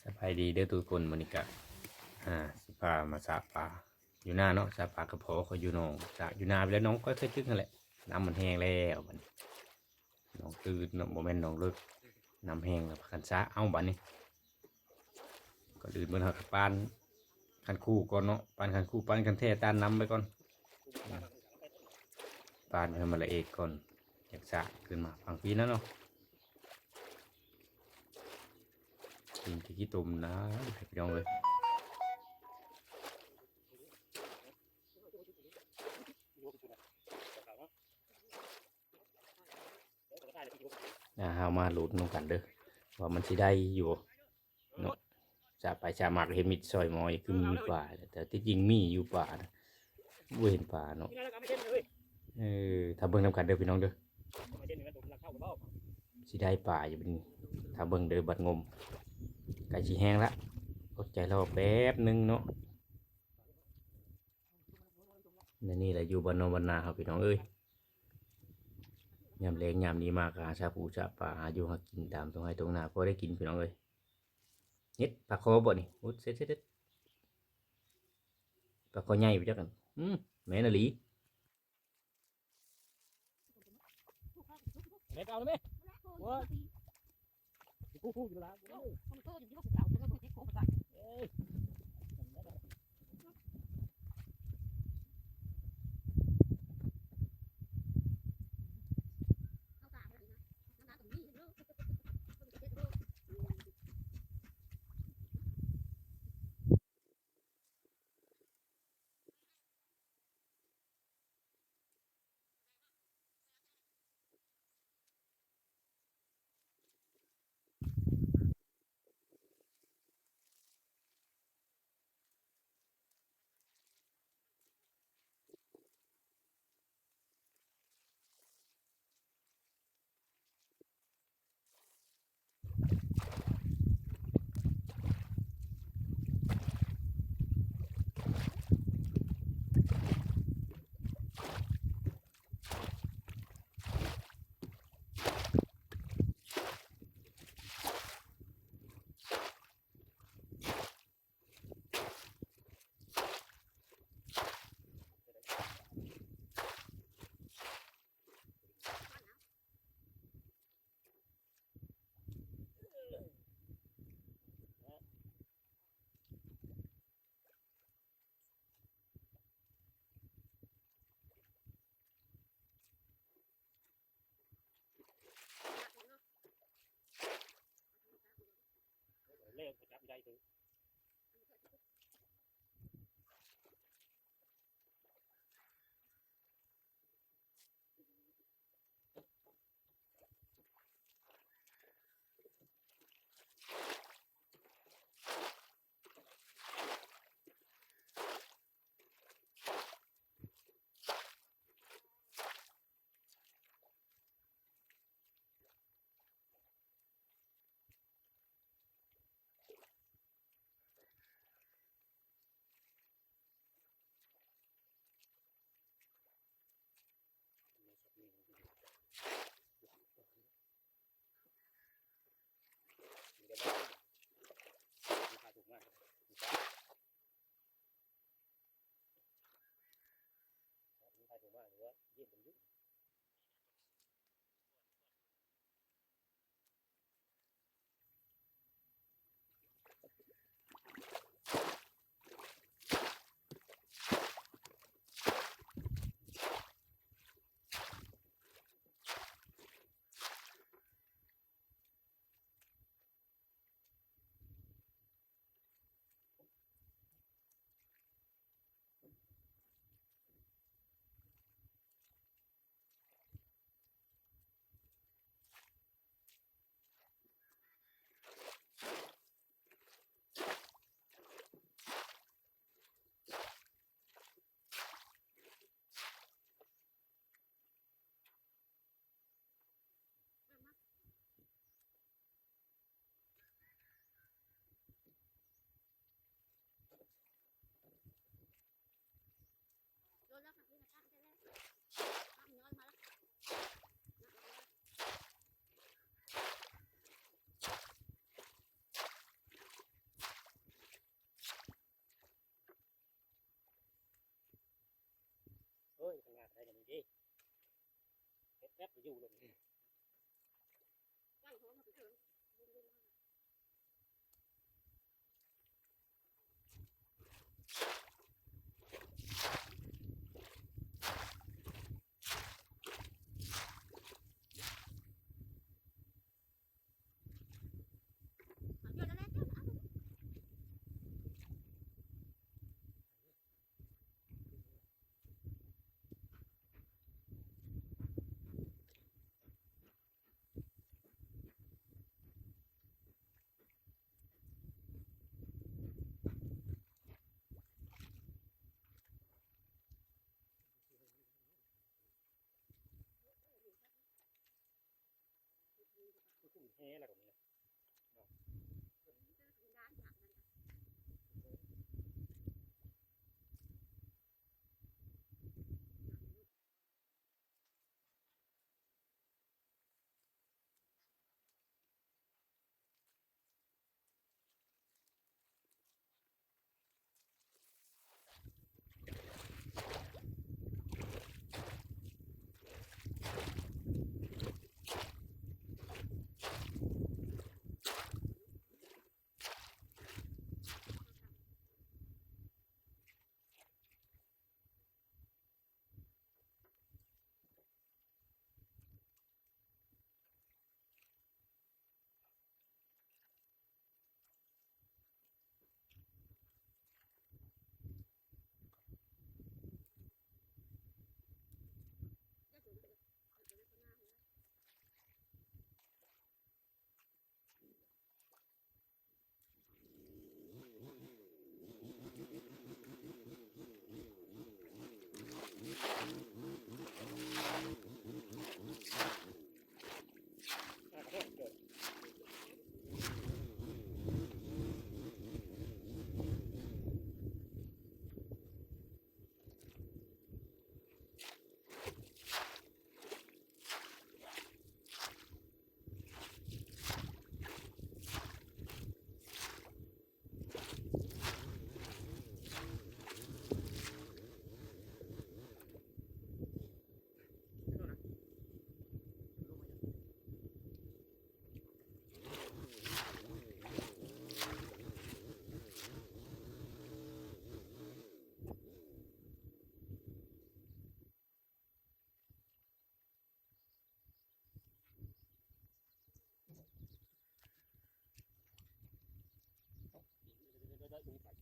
ສະບາຍດີເດີທຸກຄົນ ມື້ນີ້ກະ ອ່າ ຊິພາມາສະປາຢູ່ນາເນາະ ສະປາກະພໍຂ້ອຍຢູ່ໜອງ ສະຢູ່ນາໄປແລ້ວ ໜອງຂ້ອຍເຄີຍຕຶກຫັ້ນແຫຼະ ນ້ຳມັນແຫ້ງແລ້ວບັດນີ້ ໜອງຕື້ນເນາະ ບໍ່ແມ່ນໜອງເລິກ ນ້ຳແຫ້ງແລ້ວພາກັນສະ ເອົາບັດນີ້ ກ່ອນອື່ນເບິ່ງເຮົາກະປານຄັນຄູກ່ອນເນາະ ປານຄັນຄູ ປານຄັນແທ້ ຕານນ້ຳໄປກ່ອນ ປານໃຫ້ມັນລະເອດກ່ອນ ຈັ່ງສະຂຶ້ນມາຝັ່ງພີ້ນະເນາະ. ກິນແຕ່ຂີ້ຕົມນະ ພີ່ນ້ອງເອີຍ ອ່າ ເຮົາມາລຸ້ນນຳກັນເດີ ວ່າມັນຊິໄດ້ຢູ່ບໍ່ເນາະ ສະໄປສະມາກເຫັນມີແຕ່ຊອຍມອຍ ຄືມີປາ ແຕ່ທີ່ຈິງມີຢູ່ປານະ ບໍ່ເຫັນປາເນາະ ເອີ ຖ້າເບິ່ງນຳກັນເດີພີ່ນ້ອງເດີ. ຊິໄດ້ປາຢູ່ບັດນີ້ ຖ້າເບິ່ງເດີ ບັດງົມ ໃກ້ຊິແຫ້ງລະ ອົດໃຈລໍແປັບໜຶ່ງເນາະ ແນວນີ້ລະຢູ່ບ້ານນອກບ້ານນາເຮົາພີ່ນ້ອງເອີຍ ຍາມແລງຍາມນີ້ມາກະຫາສາປູສາປາ ຫາຢູ່ຫາກິນຕາມທົ່ງໄຮ່ທົ່ງນາ ພໍໄດ້ກິນພີ່ນ້ອງເອີຍ ເຮັດປາຄໍບໍ່ນີ້ ໂອ້ ເຊັດໆໆ ປາຄໍໃຫຍ່ບໍ່ຈັກ ອືມ ແມ່ນອີ່ຫຼີ. ແມ່ເອົາແມ່ ໂອ້ຍ ຜູ້ຜູ້ຢູ່ລະ ເອີຍ. ຈັກໄປຢູ່ໂລດນີ້. ແຮ່ແລ້ວກໍມີເນາ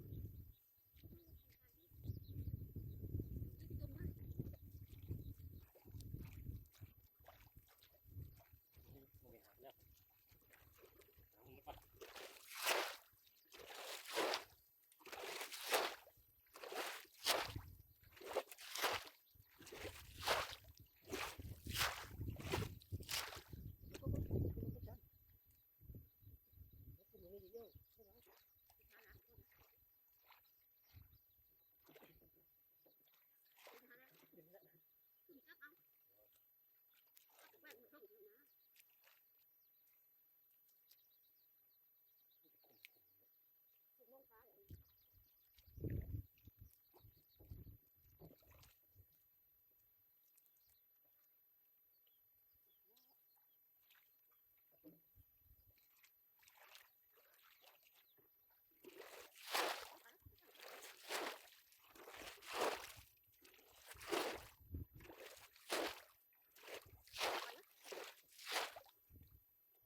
ະ.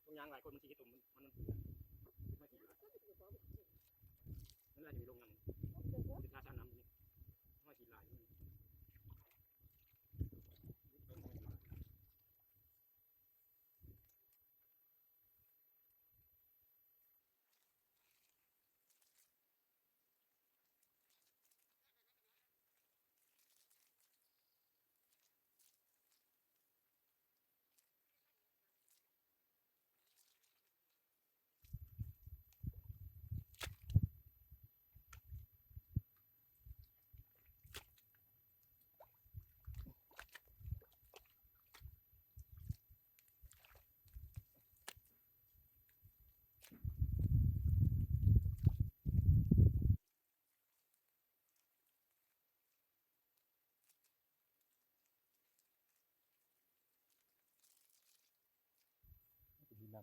ລົງຍາງຫຼາຍຄົນມັນຊິເຮັດຕົວມັນ ມັນ ມັນຊິ ມັນອາດຈະມີລົງຍາງນີ້ ເປັນທ່າທາງນ້ຳນີ້ ມັນຊິຫຼາຍ.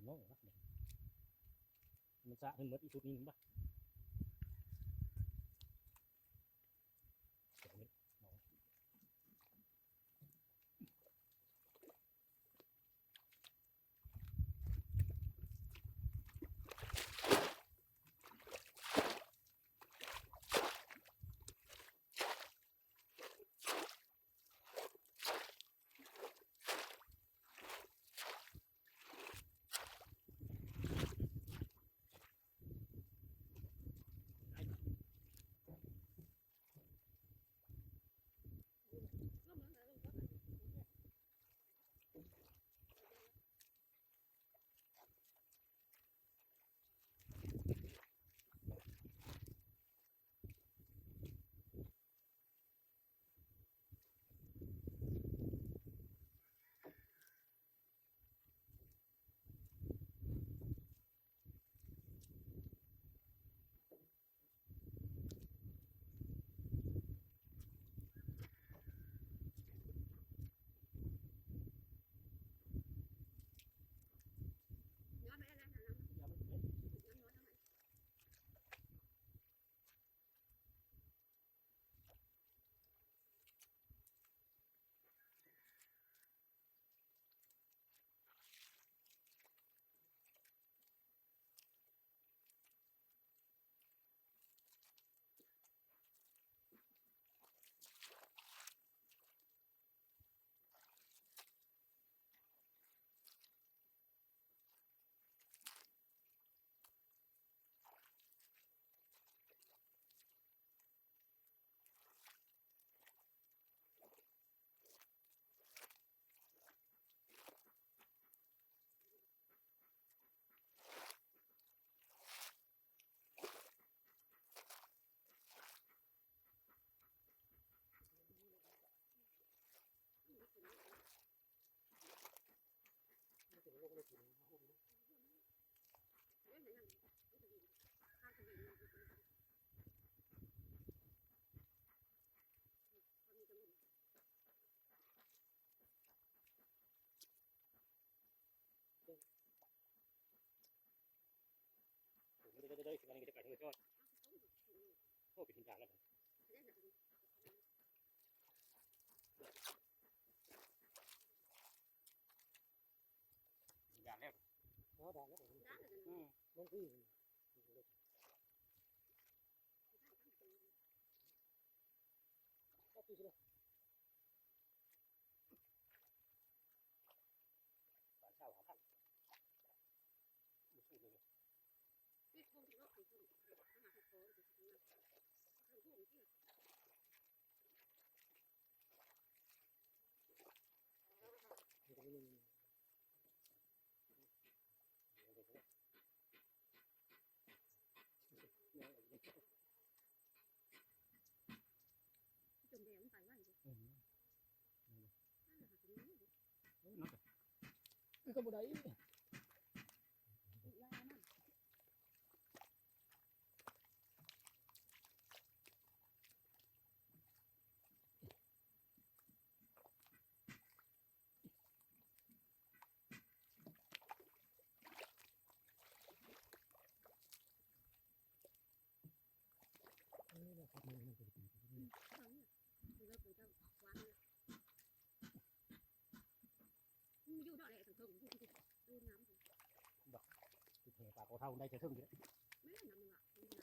ໂອ້ ມັນສະໃຫ້ໝົດອີກຊຸດນີ້ບໍ່? ດານແລ້ວ ອໍ ດານແລ້ວ ອືມ ລົງທີ່ ເອົາຕີຊິເດີ. ຈົມແດງມັນໄປໄວເດ້ ອືມ ນັ້ນແຫຼະ ມັນກໍບໍ່ໄດ້ອີກ ລາມັນ. ເອີ ແລ້ວຄັບ ມັນ ມັນເປັນ ອືມ ເອີ ເລີກເປັນເຈົ້າວາງນະ ມັນຢູ່ດອກແຫຼະ ເທິງໆ ຢູ່ນ້ຳ ບໍ່ ຄືແພປາຄໍເທົາໄດ້ແຕ່ເທິງນີ້ແຫຼະ ແມ່ນນຳວ່າ ອ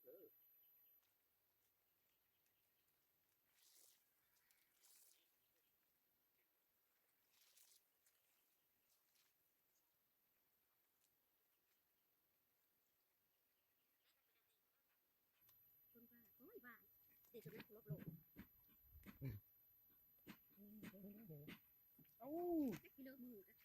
ເດີ. ຄົນວ່າ ໂອ້ຍ ວ່າເດັກກຳລັງລົບລົງ. ເອົ້າ ຈັກກິໂລມືກະ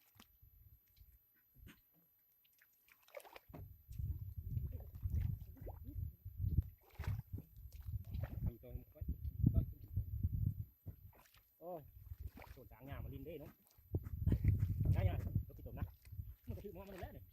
ໂອ້ ໂຕນສາງຍ່າງມາຫຼິ້ນເດ້ເນາະ ງ່າຍໆ ລົບຂີ້ຕົມນະ ມັນກະຖືກມອງມັນແຫຼະນີ້.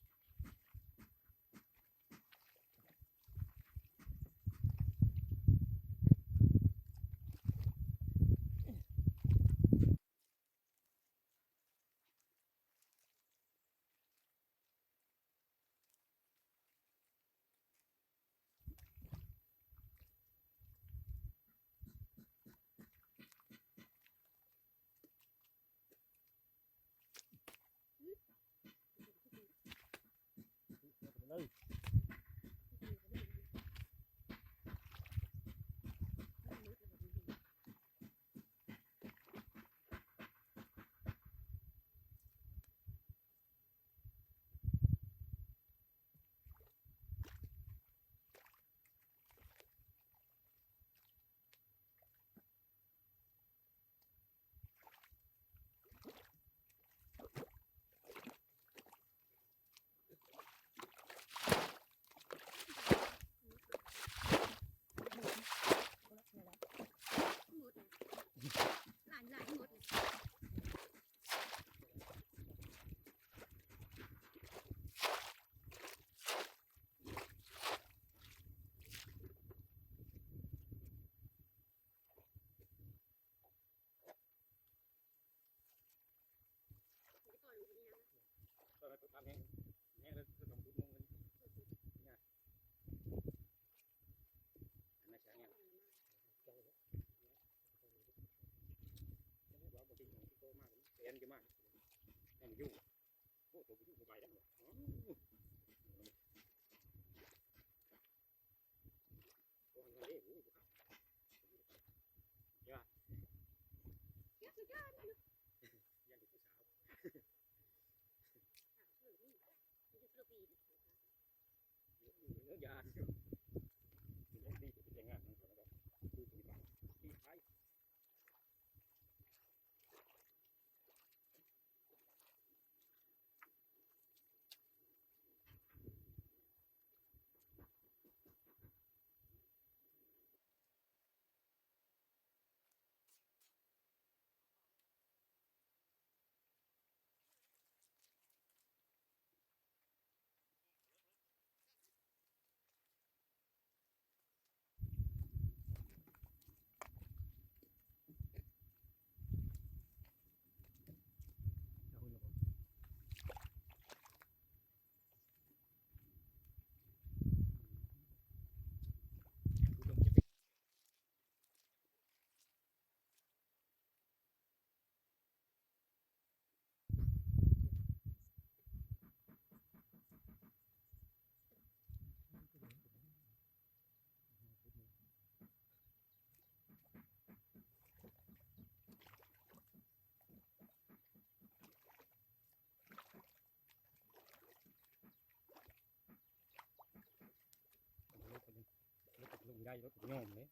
ລົດ ລົດ ລົດໃຫຍ່ ລົດຍອມເດ້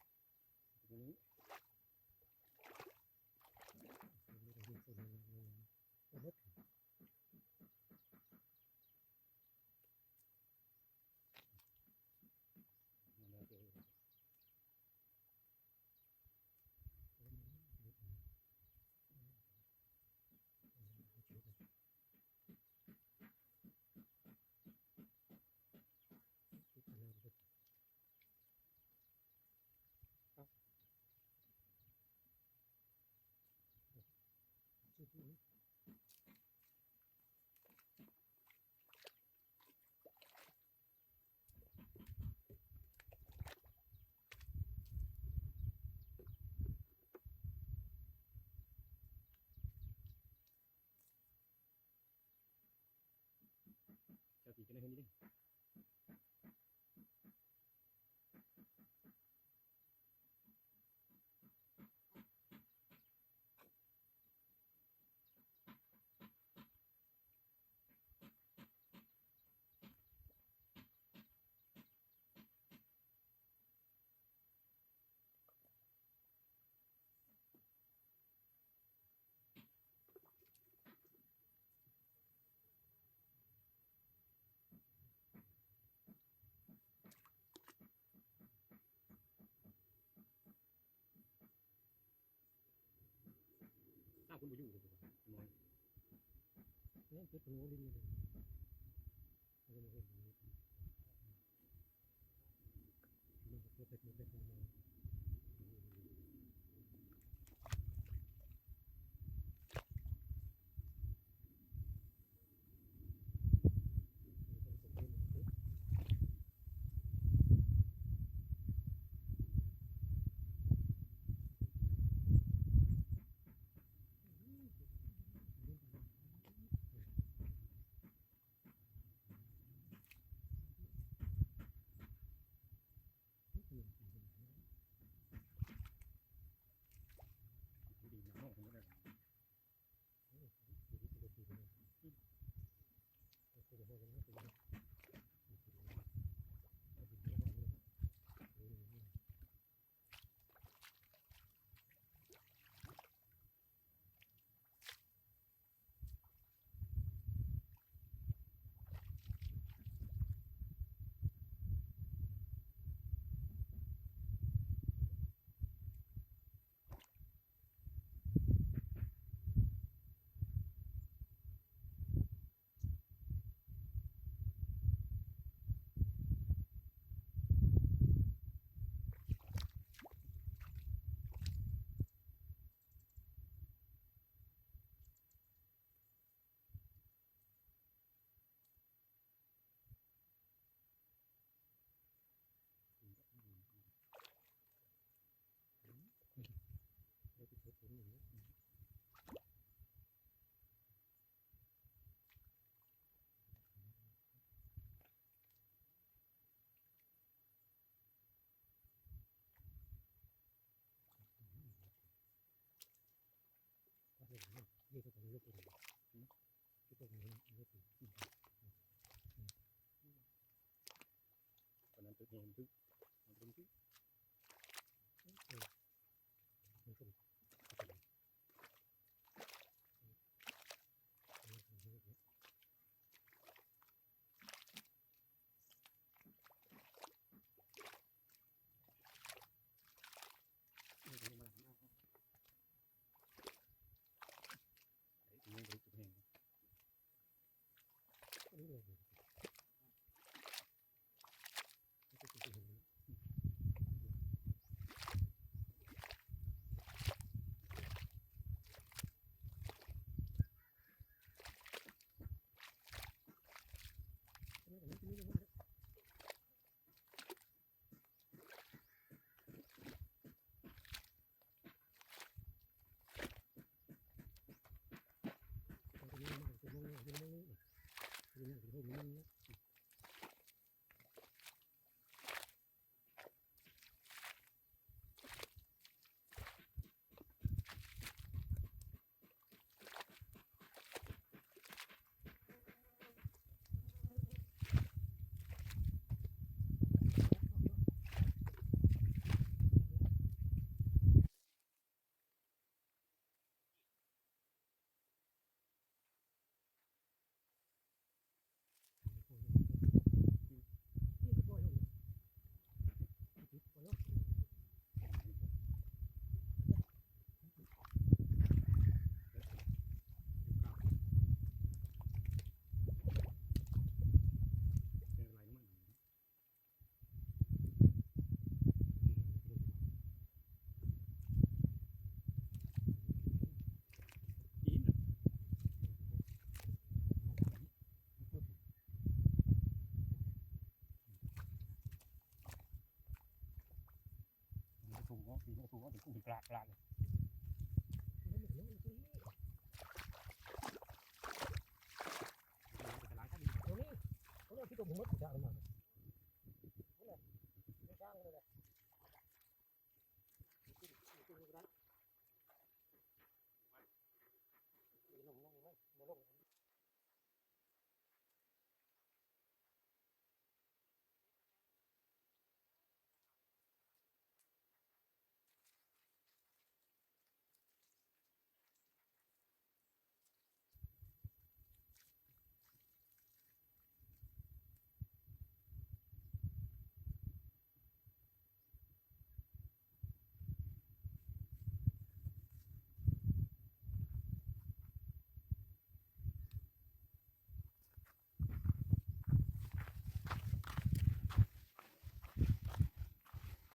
ຕົວນີ້. ເຈົ້າຕີກັນໃນເຮືອນນີ້ເດ້. ອ້າວ ເພິ່ນບໍ່ຢູ່ ເພິ່ນບໍ່ມາ ນ້ອຍ ເອີ ເພິ່ນບໍ່ຫຼິ້ນຢູ່ ເພິ່ນບໍ່ເຫັນຢູ່.